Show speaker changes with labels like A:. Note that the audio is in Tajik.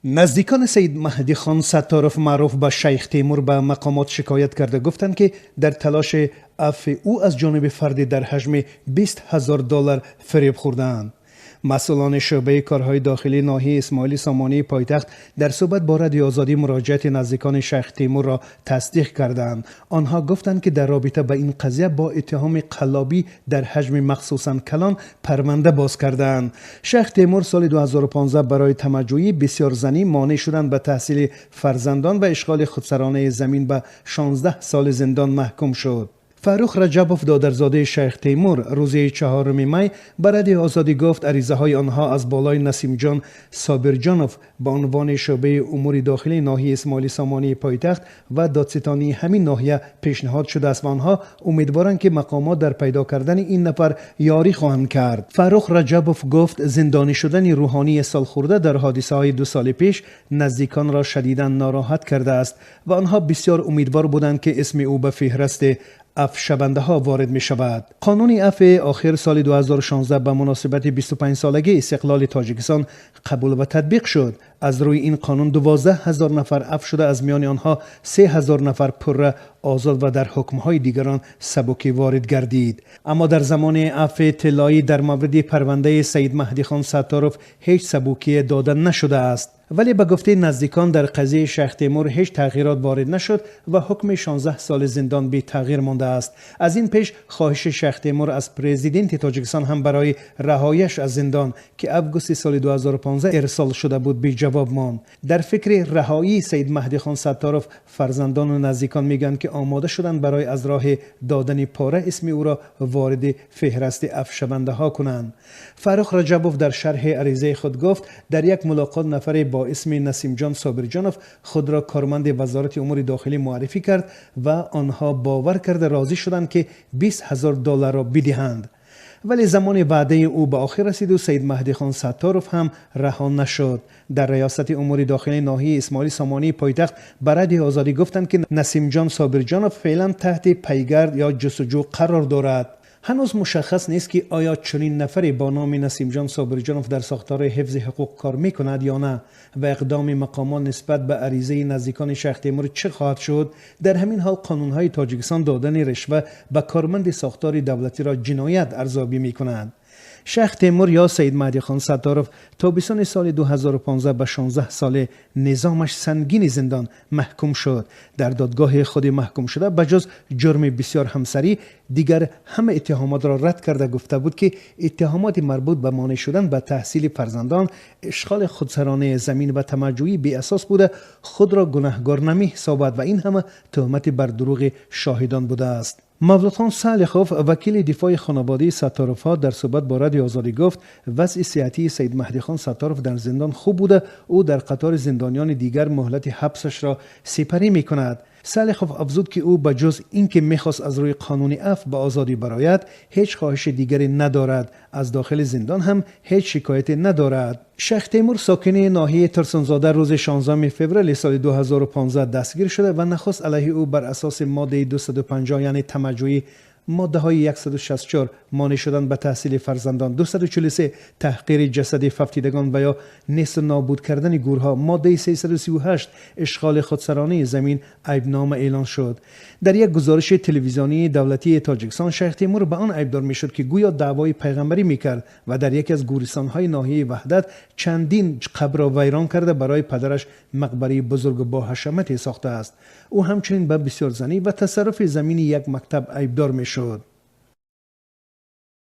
A: Наздикони Саид Маҳдихон Сатторов, маъруф ба Шайх Темур, ба мақомот шикоят карда гуфтанд, ки дар талоши афви ӯ аз ҷониби фарде дар ҳаҷми 20 000 доллар фиреб хӯрдаанд. Масъулони шӯъбаи корҳои дохилии ноҳияи Исмоили Сомонии пойтахт дар суҳбат бо Радиои Озодӣ муроҷиати наздикони Шайх Темурро тасдиқ карданд. Онҳо гуфтанд, ки дар робита ба ин қазия бо иттиҳоми қаллобӣ дар ҳаҷми махсусан калон парванда боз кардаанд. Шайх Темур соли 2015 барои тамаъҷӯӣ, бисёрзанӣ, монеъ шудан ба таҳсили фарзандон ва ишғоли худсаронаи замин ба 16 соли зиндон маҳкум шуд. Фаррух Раҷабов, додарзодаи Шайх Темур, рӯзи 4 май ба Радиои Озодӣ гуфт, аризаҳои онҳо аз болои Насимҷон Собирҷонов ба унвони шӯъбаи умури дохилии ноҳияи Исмоили Сомонии пойтахт ва додситонии ҳамин ноҳия пешниҳод шудааст ва онҳо умедворанд, ки мақомот дар пайдо кардани ин нафар ёрӣ хоҳанд кард. Фаррух Раҷабов гуфт, зиндонӣ шудани рӯҳонии солхӯрда дар ҳодисаҳои 2 соли пеш наздиконро шадидан нороҳат кардааст ва онҳо бисёр умедвор буданд, ки исми ӯ ба феҳрасти афвшавандаҳо ворид мешавад. Қонуни афви охир соли 2016 ба муносибати 25-солагии истиқлоли Тоҷикистон қабул ва татбиқ шуд. Аз рӯи ин қонун 12 000 нафар афв шуда, аз миёни онҳо 3000 нафар пурра озод ва дар ҳукмҳои дигарон сабукӣ ворид гардид. Аммо дар замони афви тиллоӣ дар мавриди парвандаи Саид Маҳдихон Сатторов ҳеҷ сабукие дода нашудааст. Вале ба гуфтаи наздикон, дар қазияи Шайх Темур ҳеҷ тағйирот ворид нашуд ва ҳукми 16 соли зиндон бетағйир мондааст. Аз ин пеш хоҳиши Шайх Темур аз президенти Тоҷикистон ҳам барои раҳояш аз зиндон, ки августи соли 2015 ирсол шуда буд, беҷавоб монд. Дар фикри раҳоии Саид Маҳдихон Сатторов фарзандону наздикон мегӯянд, ки омода шуданд барои аз роҳи додани пора исми ӯро вориди феҳрасти афвшавандаҳо кунанд. Фаррух Раҷабов дар шарҳи аризаи худ гуфт, дар як мулоқот нафаре бо исми Насимҷон Собирҷонов худро корманди Вазорати умури дохилӣ муаррифӣ кард ва онҳо бовар карда розӣ шуданд, ки 20 000 долларро бидиҳанд. Вале замони ваъдаи ӯ ба охир расиду Саид Маҳдихон Сатторов ҳам раҳо нашуд. Дар Раёсати умури дохилии ноҳияи Исмоили Сомонии пойтахт ба Радиои Озодӣ гуфтанд, ки Насимҷон Собирҷонов феълан таҳти пайгард ё ҷустуҷӯ қарор дорад. Ҳанӯз мушаххас нест, ки оё чунин нафаре бо номи Насимҷон Собирҷонов дар сохтори ҳифзи ҳуқуқ кор мекунад ё на ва иқдоми мақомот нисбат ба аризаи наздикони Шайх Темур чӣ хоҳад шуд. Дар ҳамин ҳол қонунҳои Тоҷикистон додани ришва ба корманди сохтори давлатиро ҷиноят арзёбӣ мекунанд. Шайх Темур ё Саид Маҳдихон Сатторов тобистони соли 2015 ба 16 соли низомаш сангини зиндон маҳкум шуд. Дар додгоҳи худи маҳкумшуда ба ҷуз ҷурми бисёр ҳамсарӣ дигар ҳама иттиҳомотро рад карда гуфта буд, ки иттиҳомоти марбут ба монеъ шудан ба таҳсили фарзандон, ишғоли худсаронаи замин ва тамаъҷӯӣ беасос буда, худро гунаҳгор намеҳисобад ва ин ҳама тӯҳмати бар дурӯғи шоҳидон будааст. Мавлудхон Салихов, вакили дифои хонаводаи Сатторовҳо, дар суҳбат бо Радиои Озодӣ гуфт, вазъи сиҳатии Саид Маҳдихон Сатторов дар зиндон хуб буда, ӯ дар қатори зиндониёни дигар муҳлати ҳабсашро сипарӣ мекунад. Салихов афзуд, ки ӯ ба ҷуз ин ки мехост аз рӯи қонуни афв ба озодӣ барояд, ҳеҷ хоҳиши дигаре надорад. Аз дохили зиндон ҳам ҳеҷ шикояте надорад. Шайх Темур, сокини ноҳияи Турсунзода, рӯзи 16 феврали соли 2015 дастгир шуда ва нахуст алайҳи ӯ бар асоси моддаи 250, яъне тамаъҷӯӣ, моддаҳои 164, монеъ шудан ба таҳсили фарзандон, 243, таҳқири ҷасади фавтидагон ва ё несту нобуд кардани гӯрҳо, моддаи 338, ишғоли худсаронаи замин айбнома эълон шуд. Дар як гузориши телевизионии давлатии Тоҷикистон Шайх Темур ба он айбдор мешуд, ки гӯё даъвои пайғамбарӣ мекард ва дар яке аз гӯристонҳои ноҳияи Ваҳдат чандин қабрро вайрон карда, барои падараш мақбараи бузургу боҳашамате сохтааст. Ӯ ҳамчунин ба бисёрзанӣ ва тасарруфи замини як мактаб айбдор мешуд.